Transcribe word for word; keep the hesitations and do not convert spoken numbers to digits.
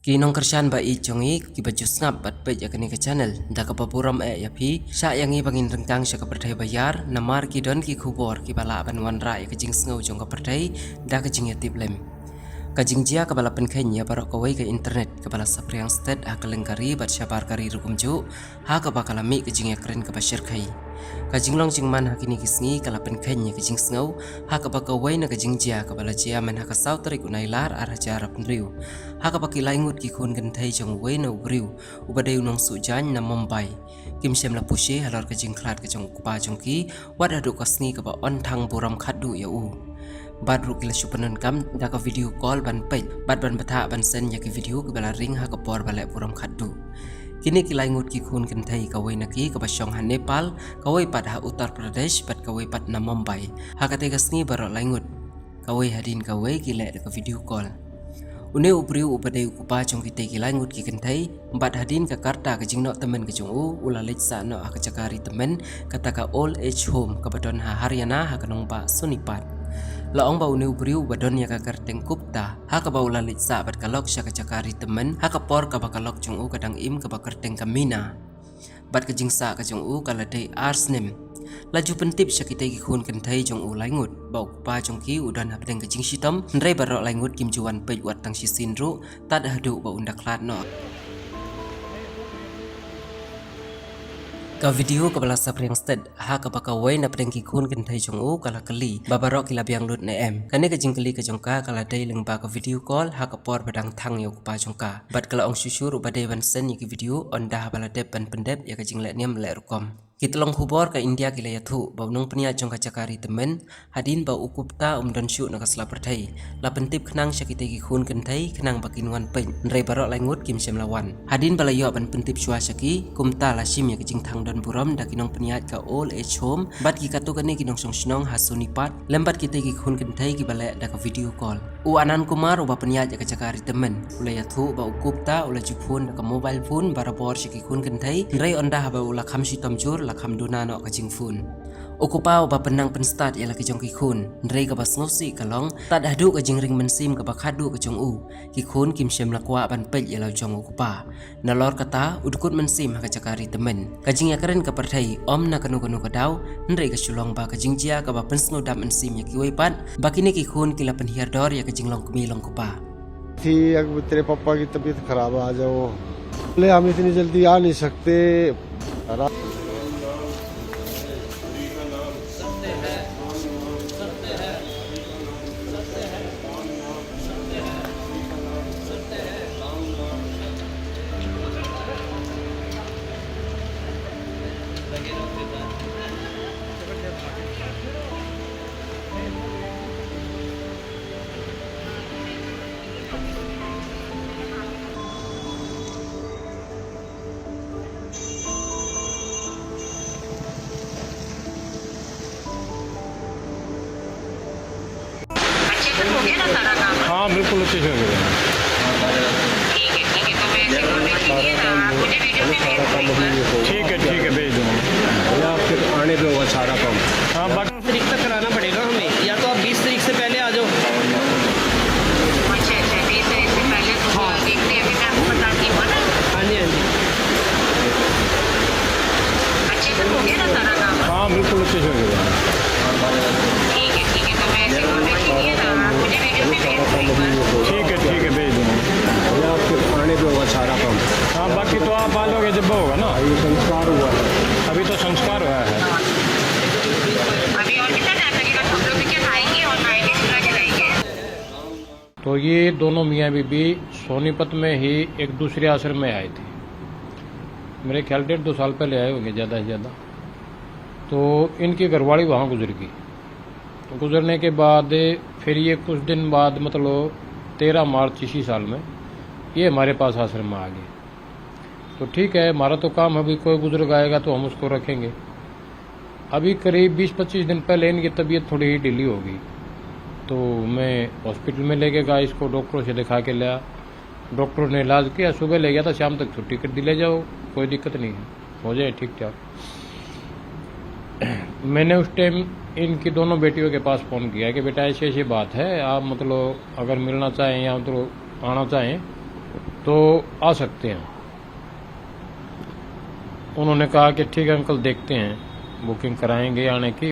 Ki nongkyrshan ba ïeit jong ngi, kiba ju sngap bad peit ïa kane ka channel, da kaba burom eh ïa phi, shah ïa ngi ba ngin ryngkang sha ka pyrthei ba ïar, namar ki don ki khubor kiba lah ban wanrah ïa ka jingsngew jong ka pyrthei da ka jingïatiplem. Ka jingjia kaba la pynkheiñ ïa baroh kawei ka internet, kaba la saphriang stet ha kylleng ka ri bad shabar ka ri ruh kumjuh, ha kaba ka la mih ka jingïakren kaba shyrkhei. Ka jinglong jingman ha kine ki sngi ka la pynkheiñ ïa ka jingsngew, ha kaba kawei na ka jingjia kaba la jia mynha ka saw tarik u Nailar ar hajar arphew hynriew, ha kaba ki lai ngut ki khun kynthei jong uwei na u briew uba dei u nongsuh jaiñ na Mumbai, kim shym la pyrshah halor ka jingkhlad ka jong u kpa jong ki, wat haduh ka sngi kaba yn thang burom khatduh ïa u. Bad ruh ki la shu pyndonkam da ka video call ban peit bad ban bthah ban send ïa ki video kiba la ring ha ka por ba leh burom khatduh. Kine ki lai ngut ki khun kynthei, kawei na ki kaba shong ha Nepal, kawei pat ha Uttar Pradesh bad kawei pat na Mumbai. Ha katei ka sngi baroh lai ngut, kawei hadien kawei, ki leh da ka video call. Une u briew uba dei u kpa jong kitei ki lai ngut ki kynthei, bad hadien ka karta ka jingnoh tymmen ka jong u, u la leit sah noh ha ka jaka ri tymmen, kata ka old age home kaba don ha Haryana, ha ka nongbah Sonipat. La ong ba une u briew uba don ïa ka kyrteng Gupta, ha kaba u la leit sah bad ka lok sha ka jaka ri tymmen, ha ka por kaba ka lok jong u ka dang im kaba kyrteng ka Mina. Bad ka jingsah ka jong u ka la dei ar snem. La ju pyntip sha kitei ki khun kynthei jong u lai ngut ba u kpa jong ki u don hapdeng ka jingshitom, hynrei baroh lai ngut kim ju wan peit wat tang shisien ruh, tad haduh ba un da khlad noh. Ka video kaba la saphriang stet, ha kaba kawei na pdeng ki khun kynthei jong u ka la kylli ba baroh ki la biang lut ne em. Kane ka jingkylli ka jong ka ka la dei lyngba ka video call ha ka por ba dang thang ïa u kpa jong ka. Bad ka la ong shuh shuh ruh ba dei ban send ïa ki video, ynda haba la dep ban pyndep ïa ka jingleh niam leh rukom. Ki tyllong khubor ka India ki la ïathuh ba u nongpynïaid jong ka jaka ri tymmen, hadien ba u Gupta um don shuh na ka sla pyrthei, la pyntip khnang sha kitei ki khun kynthei khnang ba kin wan peit, hynrei baroh lai ngut kim shym la wan. Hadien ba la ïoh ban pyntip shuwa sha ki, kumta la shim ïa ka jingthang don burom da ki nongpynïaid ka old age home bad ki katto katne ki nongshong shnong ha Sonipat, lem bad kitei ki khun kynthei kiba leh da ka video call. U Anand Kumar uba pynïaid ïa ka jaka ri tymmen u la ïathuh ba u Gupta u la ju phone da ka mobile phone barabor sha ki khun kynthei, hynrei ynda haba u la kham shitom jur la kham duna noh ka jingphone. U kpa uba pynnang pynstad ïa la ki jong ki khun, hynrei kaba sngewsih ka long, tad haduh ka jingring mynsiem kaba khatduh ka jong u, ki khun kim shym la kwah ban peit ïa la u jong u kpa. Nalor kata, u dkut mynsiem ha ka jaka ri tymmen. Ka jingïakren ka pyrthei ym na kano kano ka daw, hynrei ka shu long ba ka jingjia kaba pynsngewdap mynsiem ïa kiwei pat, ba kine ki khun ki la pynhiar dor ïa ka jinglong kmie long kpa. थी, अब तेरे पापा की तबीयत खराब है, आ जाओ। बोले, हम इतनी जल्दी आ नहीं सकते। अच्छे से हो गया ना सारा काम? हाँ, बिल्कुल अच्छे से हो गया। ठीक है, ठीक है, तो मैं ऐसे बोल रही थी ना, आप मुझे वीडियो में भेज दो एक बार। ठीक है, ठीक है, भेज दूंगा। भैया, फिर आने पे होगा सारा काम। हाँ, बाकी बीस तारीख तक कराना पड़ेगा हमें, या तो आप बीस तारीख से पहले आ जाओ। अच्छा, अच्छा, बीस तारीख से पहले तो हाँ। देखते हैं, अभी मैं आपको बताती हूँ ना। हाँ जी, हाँ जी। अच्छे से हो गया ना सारा काम? हाँ, बिल्कुल अच्छे से हो गया। ठीक है, ठीक है, तो मैं ऐसे बोल रही थी ना, आप मुझे वीडियो में भेज दो एक बार। ठीक है, ठीक है, भेज दूंगा। भैया, आपके आने पे होगा सारा काम। हाँ, बाकी तो आप आ जाओगे जब होगा ना। ये संस्कार हुआ है। अभी तो संस्कार हुआ है। अभी और कितना टाइम लगेगा? हम लोग भी क्या खाएंगे और खाएंगे, चूल्हा जलाएंगे। तो ये दोनों मियाँ बीबी सोनीपत में ही एक दूसरे आश्रम में आए थे। मेरे ख्याल डेढ़ दो साल पहले आए होंगे, ज़्यादा से ज़्यादा। तो इनकी घरवाली वहाँ गुजर गई। गुजरने के बाद फिर ये कुछ दिन बाद, मतलब तेरह मार्च इसी साल में, ये हमारे पास आश्रम में आ गए। तो ठीक है, हमारा तो काम है, अभी कोई बुजुर्ग आएगा तो हम उसको रखेंगे। अभी करीब बीस पच्चीस दिन पहले इनकी तबीयत थोड़ी ढीली हो गई, तो मैं हॉस्पिटल में लेके गया, इसको डॉक्टरों से दिखा के लाया। डॉक्टरों ने इलाज किया, सुबह ले गया था, शाम तक छुट्टी कर दी, ले जाओ, कोई दिक्कत नहीं है, हो जाए ठीक ठाक। मैंने उस टाइम इनकी दोनों बेटियों के पास फ़ोन किया कि बेटा, ऐसी ऐसी बात है, आप मतलब अगर मिलना चाहें या मतलब आना चाहें तो आ सकते हैं। उन्होंने कहा कि ठीक है अंकल, देखते हैं, बुकिंग कराएंगे आने की।